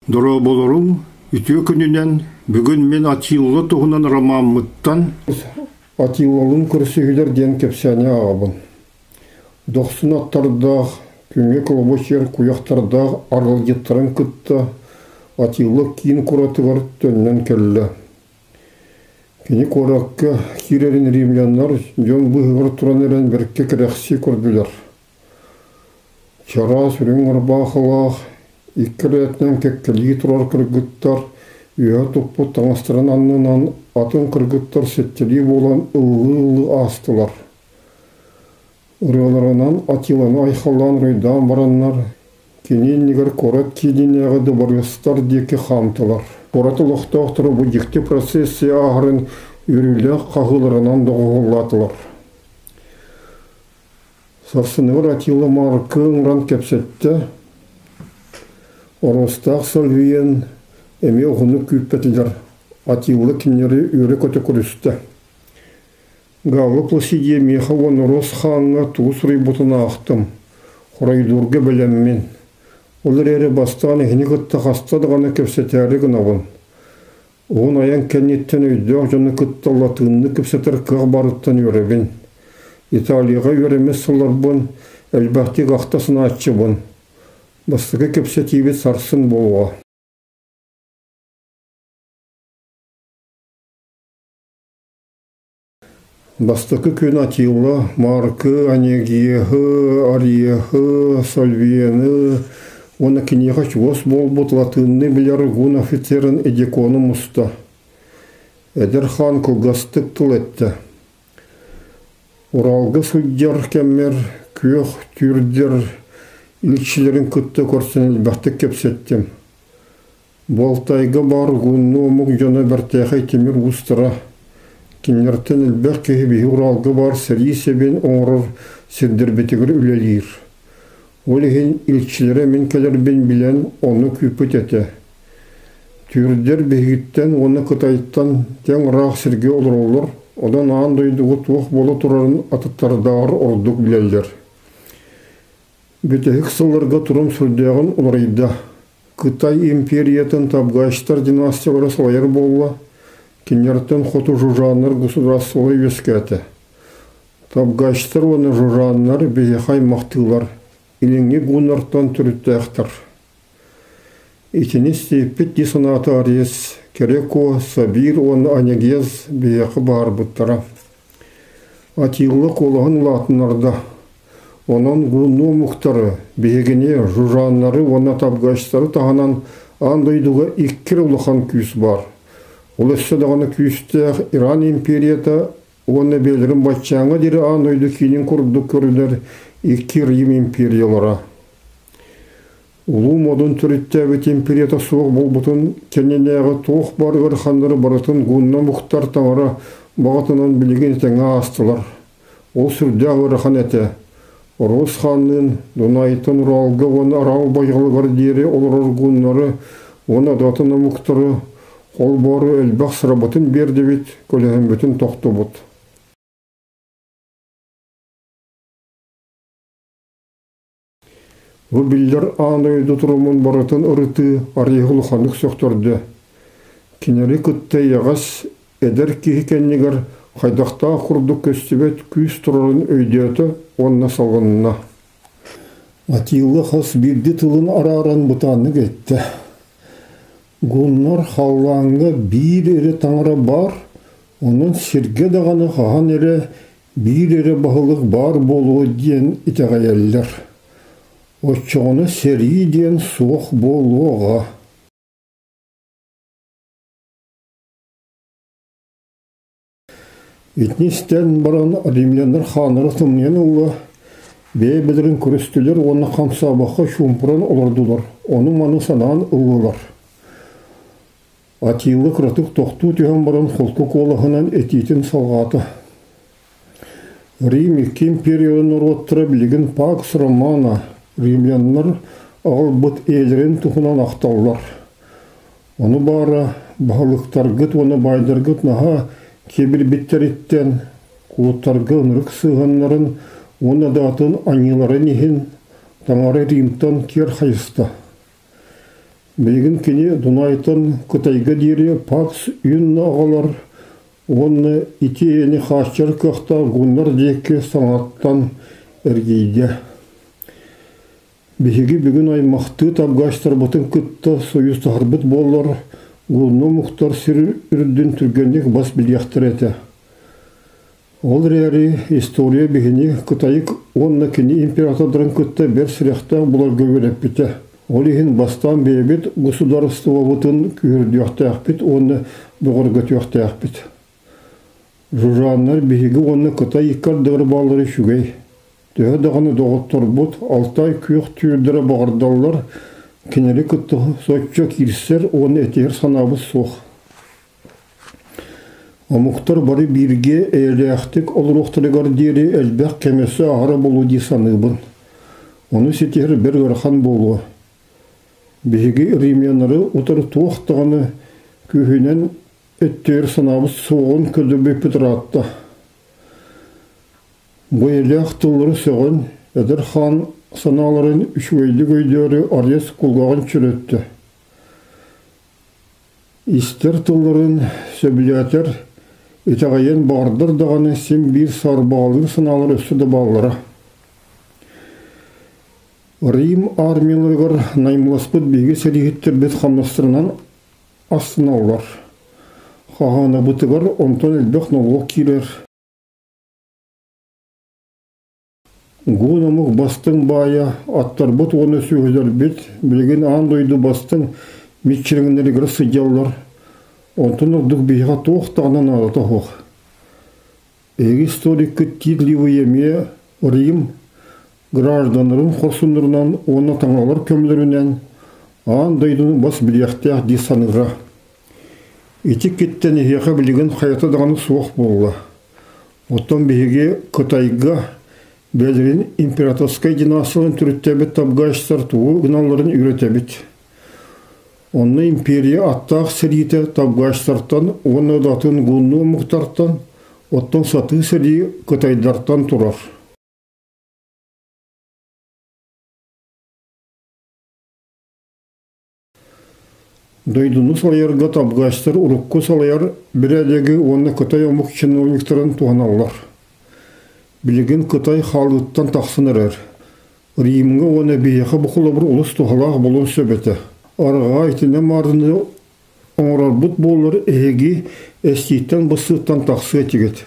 Дорооболоруҥ, үтүө күнүнэн! Бүгүн мин Атилла туһунан ромаммыттан Атиллалыын көрсүһүүлэр диэн кэпсээни ааҕабын. Дохсун аттардаах, күҥҥэ кылабачыйар куйахтардаах аралдьыттарын кытта Атилла киин куоратыгар төннөн кэллэ. Кини куоракка киирэрин римляннар дьон быыһыгар туран эрэн бэркэ кэрэхсии көрдүлэр. Чараас үрүҥ ырбаахылаах, икки эрээтинэн кэккэлии турар кыргыттар үөһэ туппут таҥастарын аннынан атын кыргыттар сэттэлии буолан ыллыы-ыллыы аастылар. Ырыаларынан Атиланы айхаллаан уруйдаан бараннар, кини иннигэр куорат киининээҕи дыбарыастар диэки хаамтылар. Куорат олохтоохторо бу дьикти процессия ааһарын үөрүүлээх хаһыыларынан доҕуһуоллаатылар. Сарсыныгар Атила Маарыкка ыҥыран кэпсэттэ, Оруостаах Сальвиен эмиэ уһуннук күүппэтилэр, Атилла кинилэри үөрэ-көтө көрүстэ. Галла Пласидия миэхэ уонна Оруос хааҥҥа тугу суруйбутун аахтым, хоройдуурга бэлэммин. Ол эрээри бастаан эһини кытта хаста даҕаны кэпсэтээри гынабын. Уһун айан кэнниттэн өйдөөх дьону кытта латыынныы кэпсэтэр кыах барыттан үөрэбин. Италияҕа үөрэммит сылларбын элбэхтик ахта санааччыбын. Бастакы кэпсэтиибит сарсын буолуоҕа. Бастакы күн Атилла, Маркы, Онегиеһы, Ариеһы, Сальвиены уонна киниэхэ чугас буолбут латыынныы билэр гун офицерын Эдикону муста. Эдэр хаан кылгастык тыл эттэ: «Уралга сылдьар кэммэр күөх түүрдэр илчилэрин кытта көрсөн элбэхтик кэпсэттим. Балтайга баар гунну омук дьоно бэртээхэй тимир уустара. Кинилэртэн элбэх киһи биһи Уралга баар сэрии сэбин оҥорор сирдэрбитигэр үлэлиир. Ол иһин илчилэрэ мин кэлэрбин билэн ону күүппүт этэ. Түүрдэр биһигиттэн уонна Кытайтан тэҥ ыраах сиргэ олороллор, онон аан дойдуга туох буола турарын атыттардааҕар ордук билэллэр. Бүтэһик сылларга турум сүрдээҕин уларыйда. Кытай империятын табгачтар династиялара салайар буолла, кинилэртэн хоту жужаннар государстволара үөскээтэ. Табгачтар уонна жужаннар биһиэхэ аймахтыылар, илиҥҥи гуннартан төрүттээхтэр. Итини сиэппит дии санаата Арес, Кереко, Сабир уонна Анегез биһиэхэ баарбыттара. Атилла куолаһын улаатыннарда. Онон гунну омуктары, биһигини, жужаннары уонна табгачтары таһынан аан дойдуга икки эрэ улахан күүс баар. Ол өссө даҕаны күүстээх Иран империята уонна бэйэлэрин баччааҥҥа диэри аан дойду киинин курдук көрүлэр икки Рим империялара. Улуу модун төрүттээбит империята суох буолбутун кэннинээҕи туох баар ыараханнары барытын гунна омуктар таҥара баҕатынан билигин этэҥҥэ аастылар. Ол сүрдээх ыарахан этэ. Оруос хаанныын Дунайтан Уралга уонна Арал байҕалыгар диэри олорор гуннары уонна да атын омуктары холбоору элбэх сырабытын биэрдибит, көлөһөммүтүн тохтубут. Бу биллэр аан дойду турумун барытын ырытыы арыйа улаханнык сөхтөрдө. Кинилэри кытта эйэҕэс, эдэр киһи кэннигэр хайдахтаах курдук көстүбэт күүс турарын өйдөөтө уонна салҕанна. Атилла хас биирдии тылын арааран бытааннык эттэ. Гуннар халлааҥҥа биир эрэ таҥара баар, онон сиргэ даҕаны хаһан эрэ биир эрэ баһылык баар буолуо диэн итэҕэйэллэр. Оччоҕуна сэрии диэн суох буолуоҕа. Итини истэн баран римляннар хааннара тымныйан ылла, бэйэ-бэйэлэрин көрүстүлэр уонна хамсаабакка чуумпуран олордулар, ону-маны санаан ыллылар. Атилла кыратык тохтуу түһэн баран холку куолаһынан этиитин салҕаата. Рим икки империяларын норуоттара билигин Пакс Романа римляннар аҕалбыт эйэлэрин туһунан ахталлар. Ону баара баһылыктаргыт уонна баайдаргыт наһаа киэбирбиттэриттэн кулуттарга ынырык сыһыаннарын уонна да атын аньыыларын иһин Таҥара Римтан киэр хайыста. Билигин кини Дунайтан Кытайга диэри Пакс Юнна оҕолор уонна ити эйэни хааччыйар кыахтаах гуннар диэки саҥаттан эргийдэ. Биһиги бүгүн аймахтыы табгаачтарбытын кытта союзтаһарбыт буоллар, гунну омуктар сир үрдүн түргэнник бас билиэхтэрэ этэ. Ол эрээри история биһини Кытайык уонна кини императордарын кытта бэрт сүрэхтээх буларга үөрэппитэ. Ол иһин бастаан бэйэбит государствобытын күүһүрдүөхтээхпит уонна бөҕөргөтүөхтээхпит. Жужаннар биһиги уонна Кытай икки ардыгар бааллара үчүгэй. Төһө даҕаны доҕотторбут Алтай күөх түүрдэрэ баҕардаллар, кинилэри кытта соччо киирсэр уонна этиһэр санаабыт суох. Омуктар бары бииргэ эйэлээхтик олоруохтарыгар диэри элбэх кэмэсэ аһара буолуо дии саныыбын. Ону ситиһэр бэрт ыарахан буолуо. Биһиги римляннары утары туох даҕаны күүһүнэн өттүгэр санаабыт суоҕун көрдөрбүппүт ыраатта. Бу эйэлээх тыллары сөҕөн, эдэр хаан санааларын үчүгэйдик өйдөөрү Арес кулгааҕын чөрөттө. Истэр тылларын сөбүлээтэр, итэҕэйэн баҕардар даҕаны син биир саарбаҕалыыр санаалар өссө да бааллара. Рим армияларыгар наймыласпыт биһиги сэрииһиттэрбит хамнастарынан астыналлар. Хаһаанабытыгар онтон элбэх нолуок киирэр. Гуун омук бастыҥ баайа, аттарбыт уонна сүөһүлэрбит билигин аан дойду бастыҥ миччириҥнэригэр сылдьаллар, онтон ордук биһиэхэ туох даҕаны наадата суох. Эһиги историккыт Тит Ливый эмиэ Рим гражданнарын хорсуннарынан уонна таҥаралар көмөлөрүнэн аан дойдуну бас билиэхтээх дии саныыра. Ити киттэн эһиэхэ билигин хайата даҕаны суох буолла. Оттон биһиги Кытайга бэйэлэрин императорскай династияларын төрүттээбит табгаачтар тугу гыналларын үөрэтэбит. Онно империя аттаах сэриитэ табгаачтартан уонна да атын гунну омуктартан, оттон сатыы сэрии кытайдартан турар. Дойдуну салайарга табгаачтар урукку салайар бэрээдэги уонна кытай омук чиновниктарын туһаналлар. Билигин Кытай хаалыыттан тахсан эрэр. Римҥэ уонна биһиэхэ бу холобур олус туһалаах буолуон сөп этэ. Арҕаа итиннэ маарыны оҥорорбут буоллар эһиги эстииттэн-быстыыттан тахсыа этигит.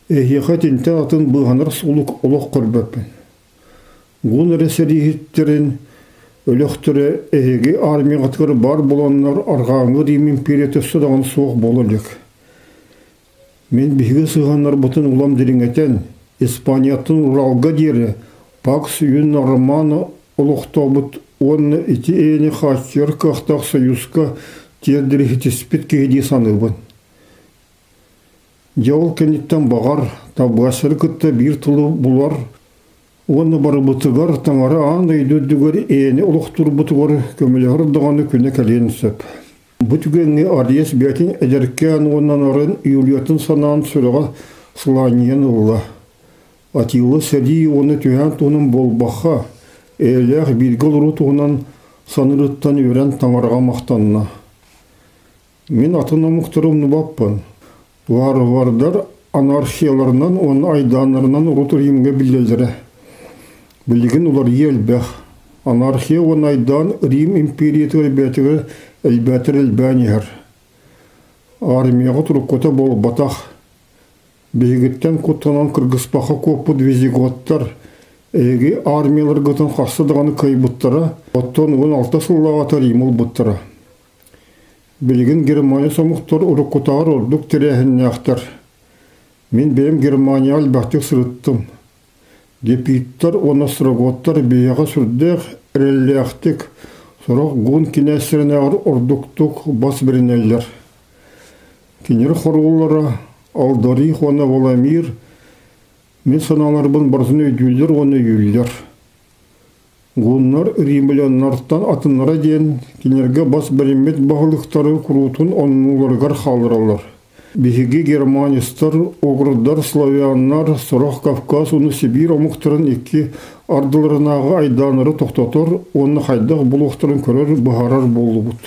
Эһиэхэ итинтэн атын быыһанар суолук олох көрбөппүн. Гун эрэ сэрииһиттэрин өлөхтөрө эһиги армияҕытыгар баар буоланнар арҕааҥҥы Рим империята өссө даҕаны суох буола илик. Мин биһиги сыһыаннарбытын улам дириҥэтэн, Испанияттан Уралга диэри Пакс Юн Романо олохтообут уонна ити эйэни хааччыйар кыахтаах Союзка тиэрдириһитиспит киһи дии саныыбын. Дьэ ол кэнниттэн баҕар, табыгастары кытта биир тылы булар уонна барыбытыгар таҥара аан дойду үрдүгэр эйэни олохтуурбутугар көмөлөһөр даҕаны күнэ кэлиэн сөп. Бу түгэҥҥэ Ариес бэйэтин эдэркээн уонна нарын Юлиятын санаан сүрэҕэ сылаанньыйан ылла. Атилла сэрии уонна түһээн туһунан буолбахха, эйэлээх бииргэ олоруу туһунан саныырыттан үөрэн таҥараҕа махтанна. Мин атын омуктары умнубаппын. Варвардар анархияларынан уонна айдааннарынан урут Римҥэ биллэллэрэ. Билигин уларыйыы элбэх. Анархия уонна айдаан Рим империятыгар бэйэтигэр элбээтэр элбээн иһэр. Армияҕа туруккута буолбатах. Биһигиттэн куттанан кыргыспакка куоппут визиготтар эһиги армияларгытын хаста даҕаны кыайбыттара, оттон 16 сыллааҕыта Рим ылбыттара. Билигин Германия сомуктар уруккутааҕар ордук тэрээһиннээхтэр. Мин бэйэм Германияҕа элбэхтик сырыттым. Гепиттар уонна остроготтар биһиэхэ сүрдээх эрэллээхтик, сорох гун кинээстэринээҕэр ордуктук бас бэринэллэр. Кинилэр хоруоллара Алдарих уонна Валамир мин санааларбын барытын өйдүүллэр уонна өйүүллэр. Гуннар римляннартан атыннара диэн кинилэргэ бас бэриммит баһылыктары куруутун оннуларыгар хааллараллар. Биһиги германецтар, угрдар, славяннар, сорох Кавказ уонна Сибиир омуктарын икки ардыларынааҕы айдааннары тохтотор уонна хайдах булуохтарын көрөр, быһаарар буоллубут.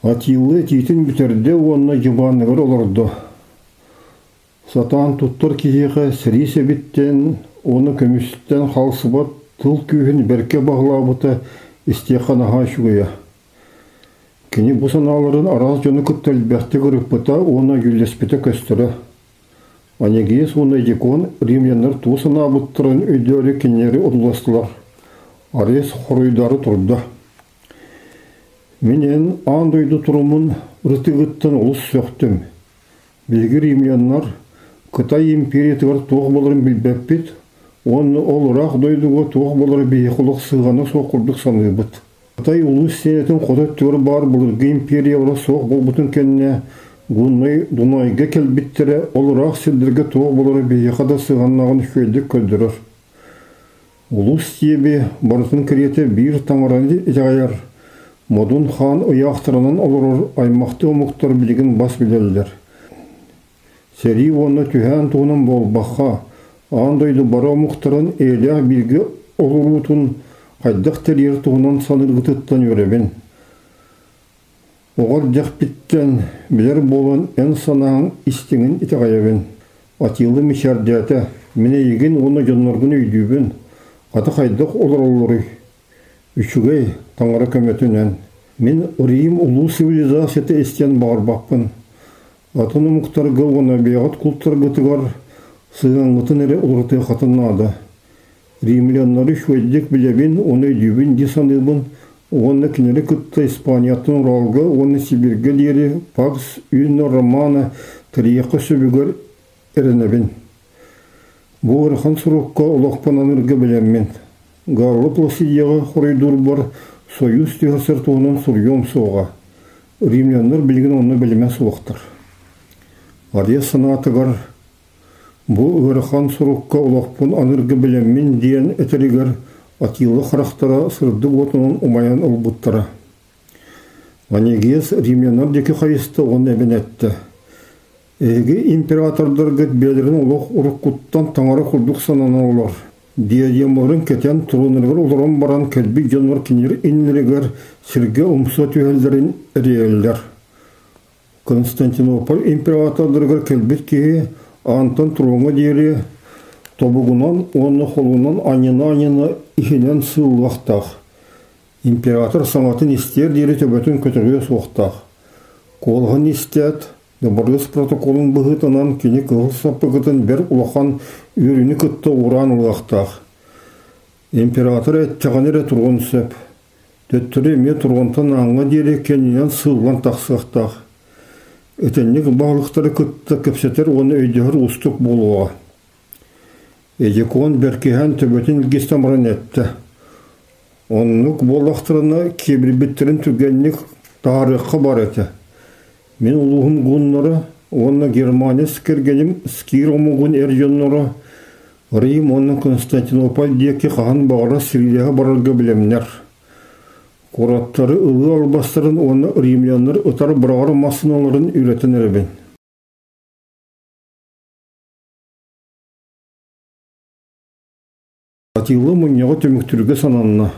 Атилла этиитин бүтэрдэ уонна дьыбааныгар олордо. Сатаан туттар киһиэхэ сэрии сэбиттэн уонна көмүстэн хаалсыбат тыл күүһүн бэркэ баһылаабыта истиэххэ наһаа үчүгэйэ. Кини бу санааларын араас дьону кытта элбэхтик ырыппыта уонна дьүүллэспитэ көстөрө. Онегиес уонна Дикон римляннар тугу санаабыттарын өйдөөрү кинилэри одууластылар. Арес хоруйдаары турда. Мин эн аан дойду турумун ырытыгыттан олус сөхтүм. Биһиги римляннар Кытай империятыгар туох буоларын билбэппит уонна ол ыраах дойдуга туох буолара биһиэхэ олох сыһыана суох курдук саныыбыт. Кытай улуу истиэнэтин хоту өттүгэр баар былыргы империялара суох буолбутун кэннэ Гуннай Дунайга кэлбиттэрэ ол ыраах сирдэргэ туох буолара биһиэхэ да сыһыаннааҕын үчүгэйдик көрдөрөр. Улуус сиэби барытын кэриэтэ биир таҥараны итэҕэйэр, Модун хаан ыйаахтарынан олорор аймахтыы омуктар билигин бас билэллэр. Сэрии уонна түһээн туһунан буолбахха, аан дойду бары омуктарын эйэлээх бииргэ олоруутун хайдах тэрийэр туһунан саныыргытыттан үөрэбин. Оҕо эрдэхпиттэн билэр буолан эн санааҥ истиҥин итэҕэйэбин. Атилла мичээрдээтэ, мин эйигин уонна дьонноргун өйдүүбүн, хата хайдах олороллоруй? Үчүгэй, таҥара көмөтүнэн. Мин Рим улуу цивилизацията истиэн баҕарбаппын. Атын омуктарга уонна бэйэҕит култаргытыгар сыһыаҥҥытын эрэ уларытыаххытын наада. Римляннары үчүгэйдик билэбин уонна өйдүүбүн дии саныыбын уонна кинилэри кытта Испанияттан Уралга уонна Сибииргэ диэри Пакс Юно Романа тэрийиэххэ сөбүгэр эрэнэбин. Бу ыарахан сурукка олохпун аныырга бэлэммин. Галло Пласидияҕа хоруйдуурбар Союз түһэрсэр туһунан суруйуом суоҕа. Римляннар билигин онно бэлэмэ суохтар. Ария санаатыгар Бу ыарахан сурукка олохпун аныырга бэлэммин диэн этэригэр Атилла харахтара сырдык уотунан умайан ылбыттара. Онегиес римляннар диэки хайыста уонна эбэн эттэ: «Эһиги императордаргыт бэйэлэрин олох уруккуттан таҥара курдук сананаллар. Диадемаларын кэтэн троннарыгар олорон баран кэлбит дьоннор кинилэр иннилэригэр сиргэ умса түһэллэрин эрэйэллэр. Константинополь императордарыгар кэлбит киһи аантан троҥҥа диэри тобугунан уонна холунан анньына-анньына иһинэн сыыллыахтаах. Император саҥатын истиэр диэри төбөтүн көтөҕүө суохтаах. Куолаһын истээт, дыбарыас протоколун быһыытынан кини кыһыл саппыкытын бэрт улахан үөрүүнү кытта уураан ылыахтаах. Император эттэҕинэ эрэ туруон сөп. Төттөрү эмиэ тургунтан ааҥҥа диэри кэннинэн сыыллан тахсыахтаах. Итинник баһылыктары кытта кэпсэтэр уонна өйдөһөр уустук буолуоҕа. Эдикон бэркиһээн төбөтүн илгистэн баран эттэ: «Оннук буоллахтарына киэбирбиттэрин түргэнник таһаарыахха баар этэ. Мин улууһум гуннара уонна Германия кэргэним Скир омугун эр дьонноро Рим уонна Константинополь диэки хаһан баҕарар сэриилэһэ барарга бэлэмнэр. Куораттары ылыы албастарын уонна римляннар ытар быраҕар массыыналарын үөрэтэн эрэбин. Атилла мунньаҕы түмүктүүргэ сананна.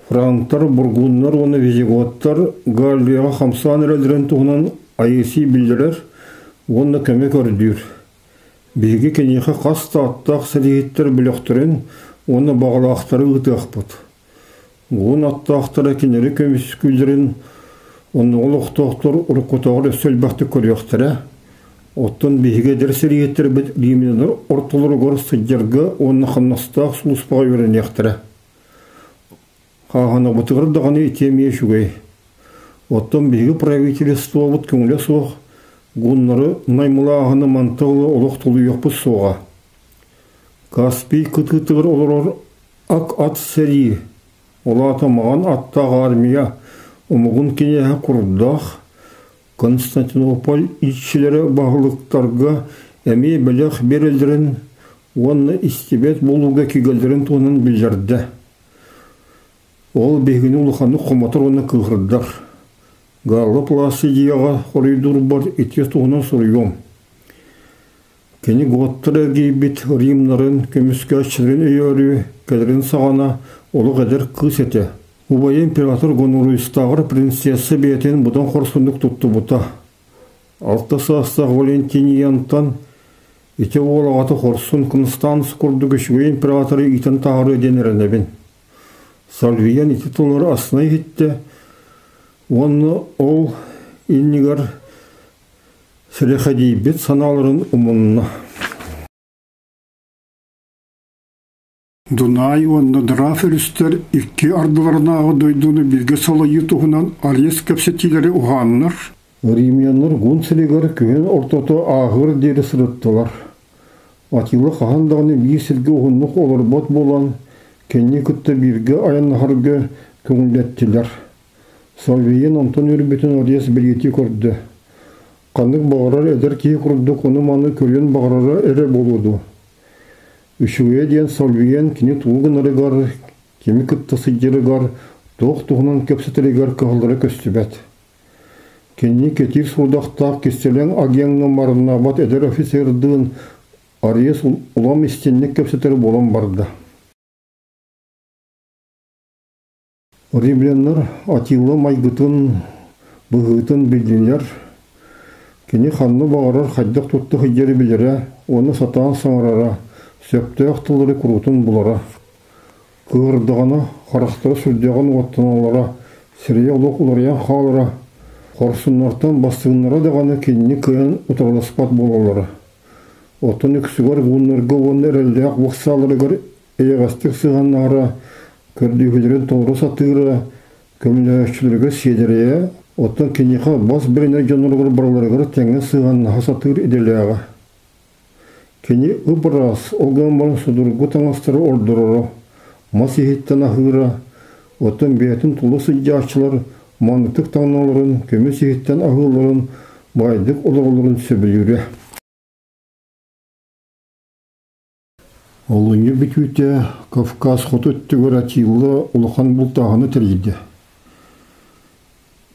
Франктар, бургуннар уонна визиготтар Галлияҕа хамсаан эрэллэрин туһунан Аисий биллэрэр уонна көмө көрдүүр. Биһиги киниэхэ хас да аттаах сэрииһиттэр бөлөхтөрүн уонна баҕалаахтары ыытыахпыт. Уһун аттаахтара кинилэри көмүскүүллэрин оннугу олохтоохтор уруккутааҕар өссө элбэхтик көрүөхтэрэ. Оттон биһиги эдэр сэрииһиттэрбит римляннар ортолоругар сылдьарга уонна хамнастаах сулууспаҕа үөрэниэхтэрэ. Хааһынабытыгар даҕаны ити эмиэ үчүгэй. Оттон биһиги правительствобыт көҥүлэ суох гуннары наймылааһыны манта ыла олох тулуйуохпут суоҕа. Каспий кытыытыгар олорор ак ат сэрии, ол аата маҕан аттаах армия омугун кинээһэ курдаах Константинополь иччилэрэ баһылыктарга эмиэ бэлэх биэрэллэрин уонна истибэт буолууга кигэллэрин туһунан биллэрдэ. Ол биһигини улаханнык хомотор уонна кыыһырдар. Галла Пласидияҕа хоруйдуурбар ити туһунан суруйуом. Кини готтар эргийбит Римнарын көмүскээччилэрин өйөөрү кэлэрин саҕана олох эдэр кыыс этэ. Убайа император Гонуруйстааҕар принцесса бэйэтин быдан хорсуннук туттубута. Алта саастаах Валентиниянтан ити уол аҕата хорсун Констанс курдук үчүгэй императоры иитэн таһаарыа диэн эрэнэбин. Сальвиян ити тыллары астына иһиттэ уонна ол иннигэр сэрэхэдийбит санааларын умунна. Дунай уонна Драф өрүстэр икки ардыларынааҕы дойдуну бииргэ салайыы туһунан Арьес кэпсэтиилэри уһааннар. Римляннар Гун сиригэр күһүн ортото ааһыар диэри сырыттылар. Атила хаһан даҕаны биир сиргэ уһуннук олорбот буолан, кинини кытта бииргэ айаннаһарга көҥүллэттилэр. Сальвиен онтон үөрбүтүн Ариас бэлиэтии көрдө. Ханнык баҕарар эдэр киһи курдук ону-маны көрүөн баҕарара эрэ буолуо дуо? Үчүгэйэ диэн Сальвиен кини тугу гынарыгар, кими кытта сылдьарыгар, туох туһунан кэпсэтэригэр кыһаллара көстүбэт. Кинини кэтиир сорудахтаах кистэлэҥ агеҥҥа марыннаабат эдэр офицердыын Ариас улам истинник кэпсэтэр буолан барда. Римляннар Атилла майгытын, быһыытын биллилэр. Кини ханна баҕарар хайдах тутта сылдьары билэрэ уонна сатаан саҥарара, сөптөөх тыллары куруутун булара. Кыырдаҕына харахтара сүрдээҕин уоттаналлара, сирэйэ олох уларыйан хаалара, хорсуннартан бастыҥнара даҕаны кинини кыайан утарыласпат буолаллара. Оттон үксүгэр гуннарга уонна эрэллээх вокзалларыгар эйэҕэстик сыһыаннаһара, көрдүүһүлэрин толору сатыыра, көмөлөһөөччүлэригэр сиэдэрэйэ, оттон киниэхэ бас бэринэр дьонноругар барыларыгар тэҥҥэ сыһыаннаһа сатыыр идэлээҕэ. Кини ып-ыраас, ол гынан баран судургу таҥастары ордороро, мас иһиттэн аһыыра, оттон бэйэтин тула сылдьааччылар манныктык таҥналларын, көмүс иһиттэн аһыылларын, баайдык олороллорун сөбүлүүрэ. Олунньу бүтүүтэ Кавказ хоту өттүгэр Атилла улахан бултааһыны тэрийдэ.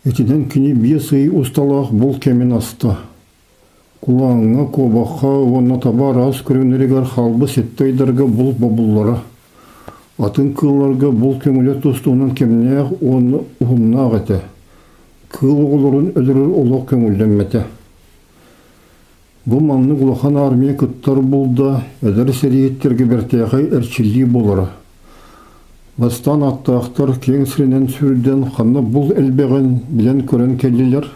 Итинэн кини 5 ый усталаах булт кэмин аста. Кулааҥҥа, куобахха уонна таба араас көрүҥнэригэр хаалбыт сэттэ ыйдарга булт бобуллара. Атын кыылларга булт көҥүлэ тус-туһунан кэмнээх уонна уһуннаах этэ. Кыыл оҕолорун өлөрөр олох көҥүллэммэтэ. Бу маннык улахан армия кыттар булда эдэр сэрииһиттэргэ бэртээхэй эрчиллии буолара. Бастаан аттаахтар киэҥ сиринэн сүүрдэн ханна бул элбэҕин билэн-көрөн кэллилэр.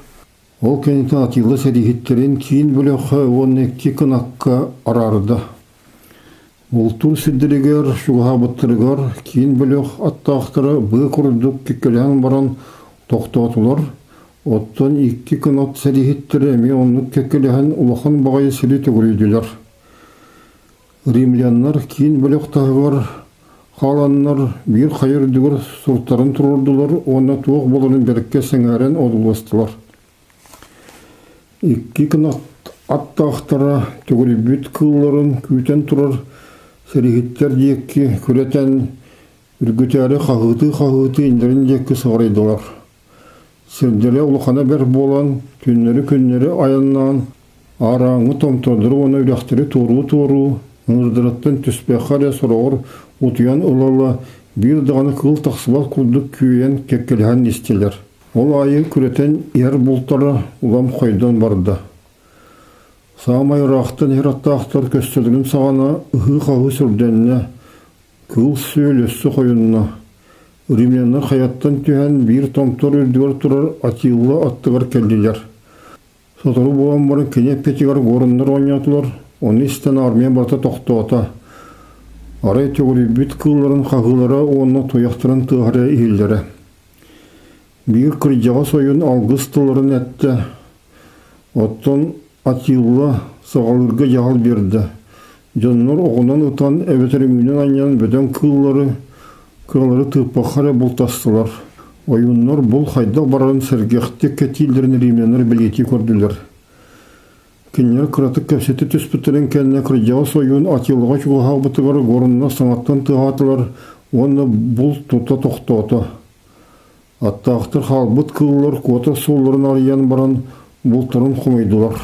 Ол кэнниттэн Атилла сэрииһиттэрин киин бөлөххө уонна икки кынакка араарда. Бултуур сирдэригэр чугаһаабыттарыгар киин бөлөх аттаахтара быа курдук кэккэлэһэн баран тохтоотулар, оттон икки кынат сэрииһиттэрэ эмиэ оннук кэккэлэһэн улахан баҕайы сири төгүрүйдүлэр. Римляннар киин бөлөх таһыгар хааланнар биир хайа үрдүгэр суртарын туруордулар уонна туох буоларын бэркэ сэҥээрэн одууластылар. Икки кынат аттаахтара төгүрүйбүт кыылларын күүтэн турар сэрииһиттэр диэки күрэтэн, үргүтээри хаһыытыы-хаһыытыы иннилэрин диэки сыҕарыйдылар. Сирдэрэ улахана бэрт буолан, күннэри-күннэри айаннаан, аарааҥҥы томтордору уонна үрэхтэри туоруу-туоруу, ыҥырдарыттан түспэххэ эрэ сороҕор утуйан ыла-ыла, биир даҕаны кыыл тахсыбат курдук күөйэн кэккэлэһэн истилэр. Ол аайы күрэтэн иһэр бултара улам хойдон барда. Саамай ыраахтан иһэр аттаахтар көстөлөрүн саҕана ыһыы-хаһыы сүрдэннэ, кыыл-сүөл өссө хойунна. Римляннар хайаттан түһэн биир томтор үрдүгэр турар Атилла аттыгар кэллилэр. Сотору буолан баран кини эппитигэр горннар оонньоотулар, ону истэн армия барыта тохтоото. Арай төгүрүйбүт кыылларын хаһыылара уонна туйахтарын тыаһара иһиллэрэ. Биир кырдьаҕас ойуун алгыс тылларын эттэ, оттон Атилла саҕалыырга дьаһал биэрдэ. Дьоннор оҕунан ытан эбэтэр үҥүүнэн анньан бөдөҥ кыыллары, кыралары тыыппакка эрэ бултастылар. Ойууннар бул хайдах барарын сэргэхтик кэтииллэрин римляннар бэлиэтии көрдүлэр. Кинилэр кыратык кэпсэтэ түспүттэрин кэннэ кырдьаҕас ойуун Атилаҕа чугаһаабытыгар горунна саҥаттан тыаһаатылар уонна булт тута тохтоото. Аттаахтар хаалбыт кыыллар куота суолларын арыйан баран бултарын хомуйдулар.